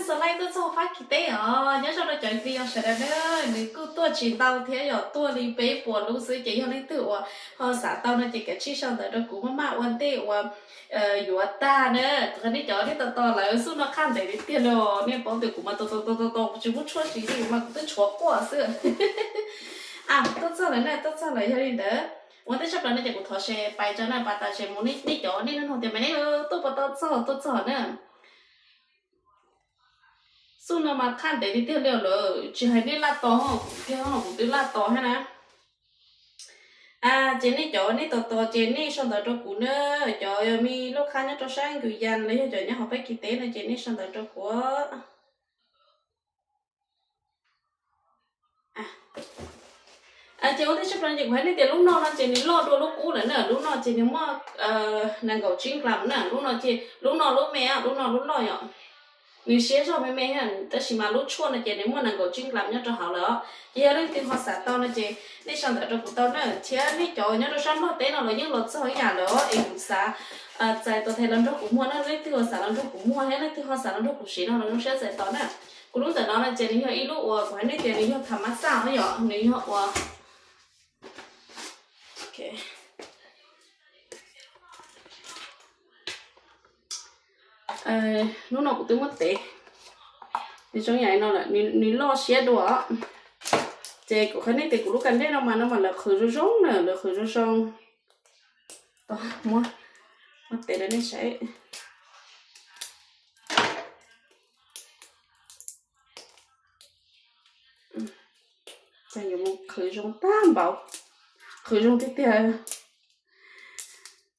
Xa laij tuaj txog Fab Kis teb os, nyob zoo rau cov viv ncaus sawv daws na. Nws kuj tuaj tsis ntau thiab yom, tuaj li peb puas lub xwb, ces yog leej twg uas ho xav tau no ces kav tsij sau ntawv rau kuv maj maj ua ntej uas yuav tag na. Qhov nej cov nej tos tos lawm, xub no qhaj ntev tiag tiag li os. Nej paub tias kuv mas tos tos tos tos tsis muaj tshuaj siv li mas kuv twb tshuav quaj xwb. Tuaj txog lawm na, tuaj txog lawm. Yog li ntawd ua ntej tshaj plaws no ces kuv thov share pais tso na, pais tas share mus, nej cov nej nug tias mas nej tuaj puas tau txog, tuaj txog na. Xub no mas qhaj ntev tiag tiag li lawm, tsis hais nej laj tos, kuv kiag no kuv twb laj tos thiab na. Ces nej cov nej tos tos ces nej sau ntawv rau kuv na. Cov me lub qhab nyob rau sab Nkws Yas los yog cov nyob hauv Fab Kis teb no ces nej sau ntawv rau kuv. Ces ua ntej tshaj plaws ces kuv hais nej tias lub no no ces nws loj dua lub qub lawm na. Lub no ces nws muaj nees nkaum tsib nkaus na. Lub no ces lub no lub me, lub no lub loj yom. Nws siab zog me me, tab sis mas lub tshuaj no ces nws muaj nees nkaum tsib nkaus nyob rau hauv lawm os. Ces yog leej twg ho xav tau no ces nej sau ntawv rau kuv tau na. Thiab nej cov nyob rau sab Nplog teb no los yeej los txog ib yam lawm os, es kuv xav txais tos thiaj los nrog kuv muag na. Leej twg ho xav los nrog kuv muag thiab leej twg ho xav los nrog kuv siv no los zoo siab txais tos na. Kuv lub ntawm no no ces nws yog ib lub uas kuv hais nej tias nws yog tham mab xaj os yom, nws yog ua Lub no kuv twb muab tev, nws zoo yam no lawm, nws loj siab dua. Ces kuv qhia nej tias kuv lub kas dej no mas no mas lawv qhwv zoo zoo na, lawv qhwv zoo zoo. Muab tev rau nej saib. Yuav mus qhwv zoo tag npaum, qhwv zoo tiag tiag.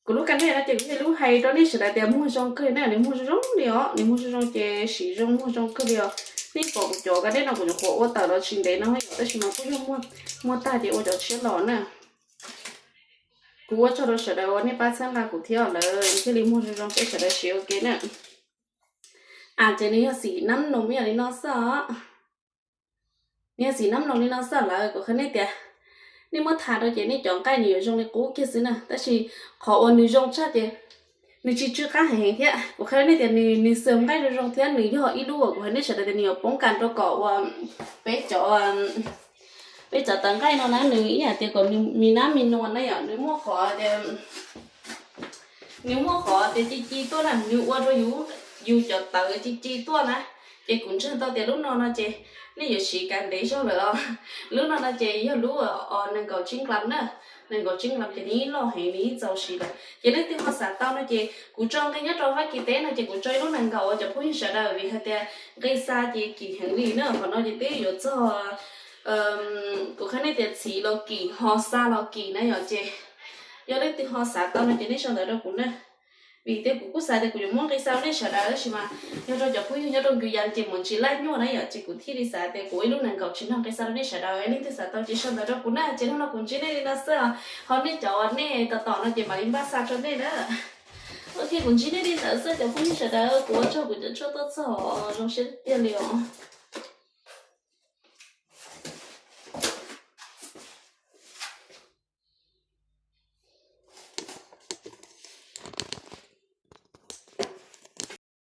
Kuv lub kas dej no ces kuv yog lub hais rau nej sawv daws tias muag zoo kawg na, nws muag zoo zoo li os, nws muag zoo zoo ces siv zoo muag zoo kawg li os. Nej pom kuv cov kas dej no kuv nyuam qhuav ua tawm los tsis ntev no yom, tab sis mas kuj yog muag tag ces ua cov tshiab los na. Kuv ua tsaug rau sawv daws uas nej pab txhawb nqa kuv thiab lawm thiaj li muag zoo zoo peb sawv daws siv ua ke na. Ces nws yog xim nab noos ib yam li no xwb os. Nws yog xim nab noos li no xwb lawm, kuv qhia nej tias nej muab tha rau ces nej cov nqaij nws yuav zoo li qub kiag xwb na, tab sis qhov uas nws zoo tshaj ces nws tsis tsw qab heev heev thiab. Kuv qhia nej tias nws xaws nqaij zoo zoo thiab nws yog ib lub uas kuv qhia nej sawv daws tias nws yuav poob kas rau kom uas peb cov, peb cov tawv nqaij no na nws ib yam tias kom nws mi nab mi nua na yom, nws muaj qhov tias nws muaj qhov tias ci ci tuaj na, nws ua rau yus cov tawv ci ci tuaj na. Ces kuv ntseeg tau tias lub no no ces nej yuav siv kav ntev zog lawm os. Lub no no ces yog lub nees nkaum tsib nkaus na, nees nkaum tsib nkaus ces nws yeej loj heev, nws yeej txaus siv lawm. Ces leej twg ho xav tau no ces kuv tso nqi nyob rau Fab Kis teb no ces kuv tso ib lub nees nkaum uas cov phooj ywg sawv daws, vim hais tias nqi xa ces kim heev li na, qhov no ces twb yuav txog, kuv qhia nej tias txhiv los kim ho xa los kim na yom. Ces yog leej twg ho xav tau no ces nej sau ntawv rau kuv na. Vim tias kuv kuj xav tias kuv yuav muab nqi xa rau nej sawv daws tab sis mas yog rau cov phooj ywg nyob rau Nkws Yas ces mus tsis laij nyuaj na yom, ces kuv thiaj li xav tias kuv ua ib lub nees nkaum tsis nrog nqi xa rau nej sawv daws. Leej twg xav tau ces sau ntawv rau kuv na. Ces hnub no kuv ntsib nej li no xwb, ho nej cov uas nej tos tos no ces mam li npaj xa rau nej na. Ok, kuv ntsib nej li ntawd xwb cov phooj ywg sawv daws, kuv ua tsaug kuv cov tshuaj tuaj txog, zoo siab tiag li os.